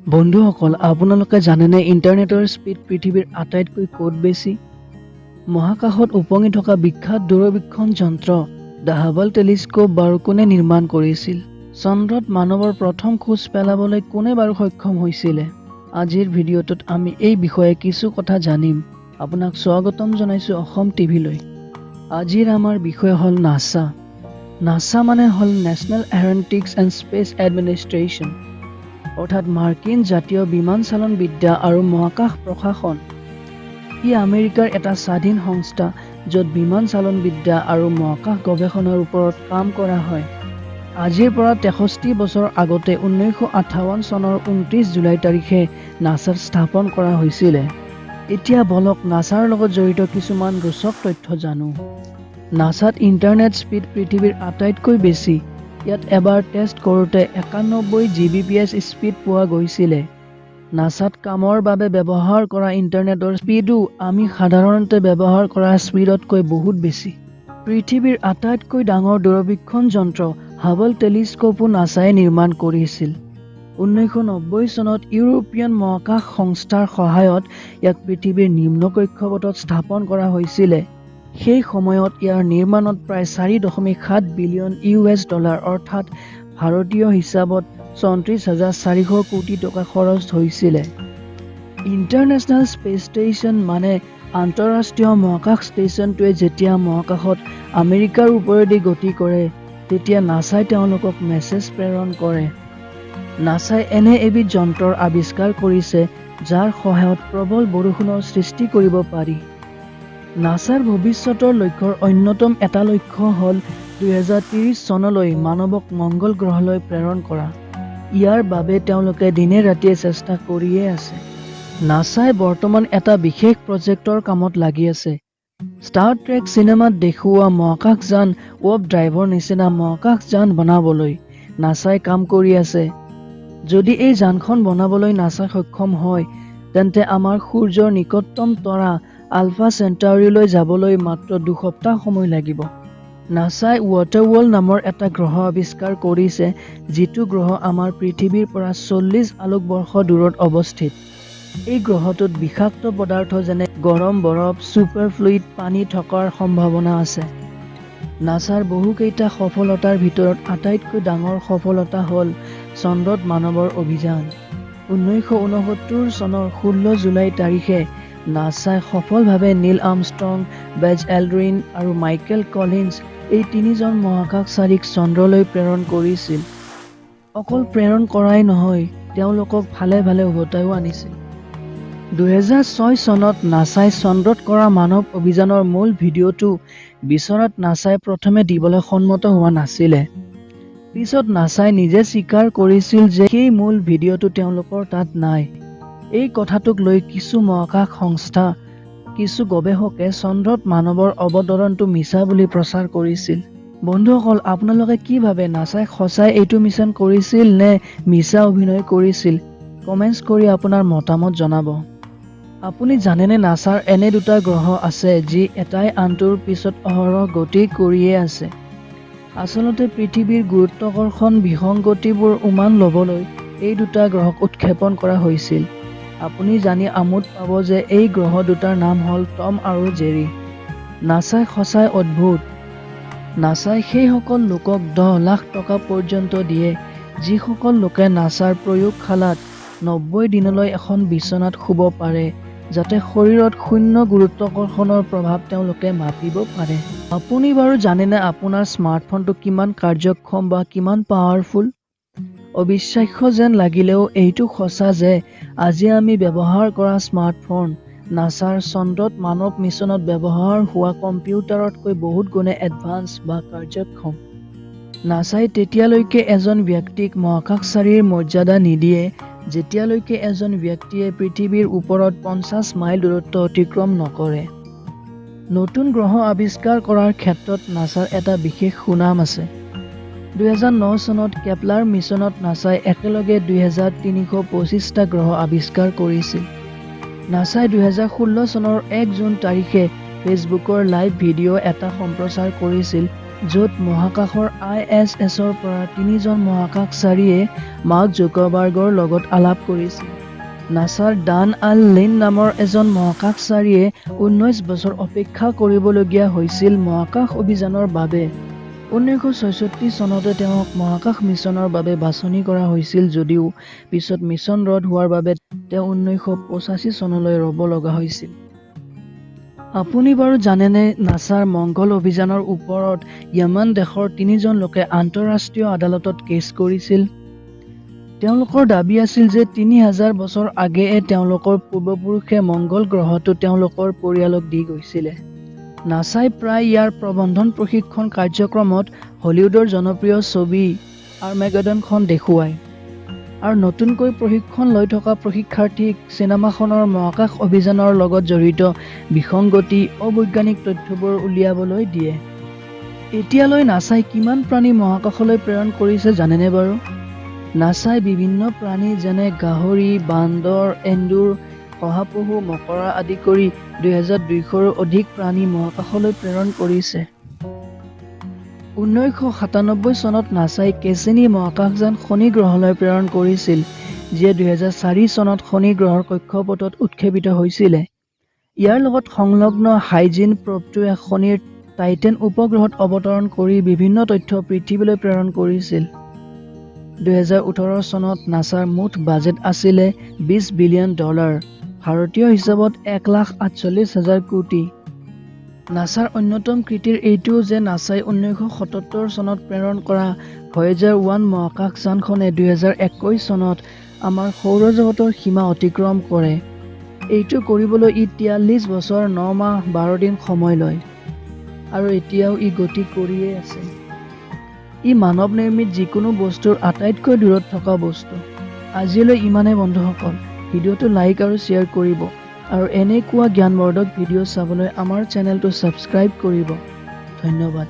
বন্ধুসকল, আপোনালোকে জানেনে ইণ্টাৰনেটৰ স্পীড পৃথিৱীৰ আটাইতকৈ ক'ত বেছি? মহাকাশত ওপঙি থকা বিখ্যাত দূৰবীক্ষণ যন্ত্ৰ the Hubble telescope বাৰু কোনে নিৰ্মাণ কৰিছিল? চন্দ্ৰত মানৱৰ প্ৰথম খোজ পেলাবলৈ কোনে বাৰু সক্ষম হৈছিলে? আজিৰ ভিডিঅ'টোত আমি এই বিষয়ে কিছু কথা জানিম। আপোনাক স্বাগতম জনাইছোঁ অসম টিভিলৈ। আজিৰ আমাৰ বিষয় হ'ল নাছা। নাছা মানে হ'ল National Aeronautics and Space Administration, অৰ্থাৎ মাৰ্কিন জাতীয় বিমান চালন বিদ্যা আৰু মহাকাশ প্ৰশাসন। ই আমেৰিকাৰ এটা স্বাধীন সংস্থা, য'ত বিমান চালন বিদ্যা আৰু মহাকাশ গৱেষণাৰ ওপৰত কাম কৰা হয়। আজিৰ পৰা 63 বছৰ আগতে 1958 চনৰ 29 জুলাই তাৰিখে নাছাৰ স্থাপন কৰা হৈছিলে। এতিয়া বলক নাছাৰ লগত জড়িত কিছুমান ৰোচক তথ্য জানো। নাছাত ইণ্টাৰনেট স্পীড পৃথিৱীৰ আটাইতকৈ বেছি। ইয়াত এবাৰ টেষ্ট কৰোঁতে 91 জিবিপিএছ স্পীড পোৱা গৈছিলে। নাছাত কামৰ বাবে ব্যৱহাৰ কৰা ইণ্টাৰনেটৰ স্পীডো আমি সাধাৰণতে ব্যৱহাৰ কৰা স্পীডতকৈ বহুত বেছি। পৃথিৱীৰ আটাইতকৈ ডাঙৰ দূৰবীক্ষণ যন্ত্ৰ হাবল টেলিস্কোপো নাছাই নিৰ্মাণ কৰিছিল। 1990 চনত ইউৰোপীয়ান মহাকাশ সংস্থাৰ সহায়ত ইয়াক পৃথিৱীৰ নিম্ন কক্ষপথত স্থাপন কৰা হৈছিলে। সেই সময়ত ইয়াৰ নিৰ্মাণত প্ৰায় 4.7 বিলিয়ন ইউ এছ ডলাৰ, অৰ্থাৎ ভাৰতীয় হিচাপত 34,400 কোটি টকা খৰচ হৈছিলে। ইণ্টাৰনেশ্যনেল স্পেচ ষ্টেচন মানে আন্তঃৰাষ্ট্ৰীয় মহাকাশ ষ্টেচনটোৱে যেতিয়া মহাকাশত আমেৰিকাৰ ওপৰেদি গতি কৰে, তেতিয়া নাছাই তেওঁলোকক মেছেজ প্ৰেৰণ কৰে। নাছাই এনে এবিধ যন্ত্ৰৰ আৱিষ্কাৰ কৰিছে, যাৰ সহায়ত প্ৰবল বৰষুণৰ সৃষ্টি কৰিব পাৰি। নাছাৰ ভৱিষ্যতৰ লক্ষ্যৰ অন্যতম এটা লক্ষ্য হ'ল 2030 চনলৈ মানৱক মংগল গ্ৰহলৈ প্ৰেৰণ কৰা। ইয়াৰ বাবে তেওঁলোকে দিনে ৰাতিয়ে চেষ্টা কৰিয়ে আছে। নাছাই বৰ্তমান এটা বিশেষ প্ৰজেক্টৰ কামত লাগি আছে। ষ্টাৰ ট্ৰেক চিনেমাত দেখুওৱা মহাকাশযান ৱাৰ্প ড্ৰাইভৰ নিচিনা মহাকাশযান বনাবলৈ নাছাই কাম কৰি আছে। যদি এই যানখন বনাবলৈ নাছা সক্ষম হয়, তেন্তে আমাৰ সূৰ্যৰ নিকটতম তৰা আলফা চেণ্টাউৰীলৈ যাবলৈ মাত্ৰ 2 সপ্তাহ সময় লাগিব। নাছাই ৱাটাৰৱৰ্ল্ড নামৰ এটা গ্ৰহ আৱিষ্কাৰ কৰিছে, যিটো গ্ৰহ আমাৰ পৃথিৱীৰ পৰা 40 আলোকবৰ্ষ দূৰত অৱস্থিত। এই গ্ৰহটোত বিষাক্ত পদাৰ্থ, যেনে গৰম বৰফ, ছুপাৰফ্লুইড পানী থকাৰ সম্ভাৱনা আছে। নাছাৰ বহুকেইটা সফলতাৰ ভিতৰত আটাইতকৈ ডাঙৰ সফলতা হ'ল চন্দ্ৰত মানৱৰ অভিযান। 1969 চনৰ 16 জুলাই তাৰিখে নাছাই সফলভাৱে নীল আৰ্মষ্ট্ৰং, বাজ এল্ড্ৰিন আৰু মাইকেল কলিন্স এই তিনিজন মহাকাশচাৰীক চন্দ্ৰলৈ প্ৰেৰণ কৰিছিল। অকল প্ৰেৰণ কৰাই নহয়, তেওঁলোকক ভালে ভালে উভতাইও আনিছিল। 2006 চনত নাছাই চন্দ্ৰত কৰা মানৱ অভিযানৰ মূল ভিডিঅ'টো বিচৰাত নাছাই প্ৰথমে দিবলৈ সন্মত হোৱা নাছিলে। পিছত নাছাই নিজে স্বীকাৰ কৰিছিল যে সেই মূল ভিডিঅ'টো তেওঁলোকৰ তাত নাই। এই কথাটোক লৈ কিছু মহাকাশ সংস্থা, কিছু গৱেষকে চন্দ্ৰত মানৱৰ অৱতৰণটো মিছা বুলি প্ৰচাৰ কৰিছিল। বন্ধুসকল, আপোনালোকে কি ভাবে, নাছাই সঁচাই এইটো মিছন কৰিছিল নে মিছা অভিনয় কৰিছিল? কমেণ্টছ কৰি আপোনাৰ মতামত জনাব। আপুনি জানেনে নাছাৰ এনে দুটা গ্ৰহ আছে, যি এটাই আনটোৰ পিছত অহৰহ গতি কৰিয়ে আছে? আচলতে পৃথিৱীৰ গুৰুত্বাকৰ্ষণ বিসংগতিবোৰ উমান ল'বলৈ এই দুটা গ্ৰহক উৎক্ষেপণ কৰা হৈছিল। আপুনি জানি আমোদ পাব যে এই গ্ৰহ দুটাৰ নাম হ'ল টম আৰু জেৰী। নাছাই সঁচাই অদ্ভুত। নাছাই সেইসকল লোকক 10 লাখ টকা পৰ্যন্ত দিয়ে, যিসকল লোকে নাছাৰ প্ৰয়োগশালাত 90 দিনলৈ এখন বিচনাত শুব পাৰে, যাতে শৰীৰত শূন্য গুৰুত্বাকৰ্ষণৰ প্ৰভাৱ তেওঁলোকে মাপিব পাৰে। আপুনি বাৰু জানেনে আপোনাৰ স্মাৰ্টফোনটো কিমান কাৰ্যক্ষম বা কিমান পাৱাৰফুল? অবিশ্বাস্য যেন লাগিলেও এইটো সঁচা যে আজি আমি ব্যৱহাৰ কৰা স্মাৰ্টফোন নাছাৰ চন্দ্ৰত মানৱ মিছনত ব্যৱহাৰ হোৱা কম্পিউটাৰতকৈ বহুত গুণে এডভান্স বা কাৰ্যক্ষম। নাছাই তেতিয়ালৈকে এজন ব্যক্তিক মহাকাশচাৰীৰ মৰ্যাদা নিদিয়ে, যেতিয়ালৈকে এজন ব্যক্তিয়ে পৃথিৱীৰ ওপৰত 50 মাইল দূৰত্ব অতিক্ৰম নকৰে। নতুন গ্ৰহ আৱিষ্কাৰ কৰাৰ ক্ষেত্ৰত নাছাৰ এটা বিশেষ সুনাম আছে। 2009 চনত কেপলাৰ মিছনত নাছাই একেলগে 2325টা গ্ৰহ আৱিষ্কাৰ কৰিছিল। নাছাই 2016 চনৰ 1 জুন তাৰিখে ফেচবুকৰ লাইভ ভিডিঅ' এটা সম্প্ৰচাৰ কৰিছিল, য'ত মহাকাশৰ আইএছএছৰ পৰা তিনিজন মহাকাশচাৰীয়ে মাৰ্ক জুকাৰবাৰ্গৰ লগত আলাপ কৰিছিল। নাছাৰ ডান আল লিন নামৰ এজন মহাকাশচাৰীয়ে 19 বছৰ অপেক্ষা কৰিবলগীয়া হৈছিল মহাকাশ অভিযানৰ বাবে। 1966 চনতে তেওঁক মহাকাশ মিছনৰ বাবে বাছনি কৰা হৈছিল যদিও পিছত মিছন ৰদ হোৱাৰ বাবে তেওঁ 1985 চনলৈ ৰ'ব লগা হৈছিল। আপুনি বাৰু জানেনে নাছাৰ মংগল অভিযানৰ ওপৰত য়েমেন দেশৰ তিনিজন লোকে আন্তঃৰাষ্ট্ৰীয় আদালতত কেছ কৰিছিল? তেওঁলোকৰ দাবী আছিল যে 3000 বছৰ আগেয়ে তেওঁলোকৰ পূৰ্বপুৰুষে মংগল গ্ৰহটো তেওঁলোকৰ পৰিয়ালক দি গৈছিলে। নাছাই প্ৰায় ইয়াৰ প্ৰবন্ধন প্ৰশিক্ষণ কাৰ্যক্ৰমত হলিউডৰ জনপ্ৰিয় ছবি আৰ্মেগেডনখন দেখুৱায় আৰু নতুনকৈ প্ৰশিক্ষণ লৈ থকা প্ৰশিক্ষাৰ্থীক চিনেমাখনৰ মহাকাশ অভিযানৰ লগত জড়িত বিসংগতি, অবৈজ্ঞানিক তথ্যবোৰ উলিয়াবলৈ দিয়ে। এতিয়ালৈ নাছাই কিমান প্ৰাণী মহাকাশলৈ প্ৰেৰণ কৰিছে জানেনে বাৰু? নাছাই বিভিন্ন প্ৰাণী যেনে গাহৰি, বান্দৰ, এন্দুৰ, শহাপহু, মকৰা আদি কৰি 2200ৰো অধিক প্ৰাণী মহাকাশলৈ প্ৰেৰণ কৰিছে। 1997 চনত নাছাই কেচিনি মহাকাশযান শনি গ্ৰহলৈ প্ৰেৰণ কৰিছিল, যিয়ে 2004 চনত শনি গ্ৰহৰ কক্ষপথত উৎক্ষেপিত হৈছিলে। ইয়াৰ লগত সংলগ্ন হাইজিন প্ৰ'বটোৱে শনিৰ টাইটেন উপগ্ৰহত অৱতৰণ কৰি বিভিন্ন তথ্য পৃথিৱীলৈ প্ৰেৰণ কৰিছিল। 2018 চনত নাছাৰ মুঠ বাজেট আছিলে $20 বিলিয়ন, ভাৰতীয় হিচাপত 1,48,000 কোটি। নাছাৰ অন্যতম কৃতিৰ এইটোও যে নাছাই 1977 চনত প্ৰেৰণ কৰা ভয়েজাৰ 1 মহাকাশযানখনে 2021 চনত আমাৰ সৌৰজগতৰ সীমা অতিক্ৰম কৰে। এইটো কৰিবলৈ ই 43 বছৰ 9 মাহ 12 দিন সময় লয় আৰু এতিয়াও ই গতি কৰিয়ে আছে। ই মানৱ নিৰ্মিত যিকোনো বস্তুৰ আটাইতকৈ দূৰত থকা বস্তু। আজিলৈ ইমানেই বন্ধুসকল, ভিডিঅ'টো লাইক আৰু শ্বেয়াৰ কৰিব আৰু এনেকুৱা জ্ঞানবৰ্ধক ভিডিঅ' চাবলৈ আমাৰ চেনেলটো ছাবস্ক্ৰাইব কৰিব। ধন্যবাদ।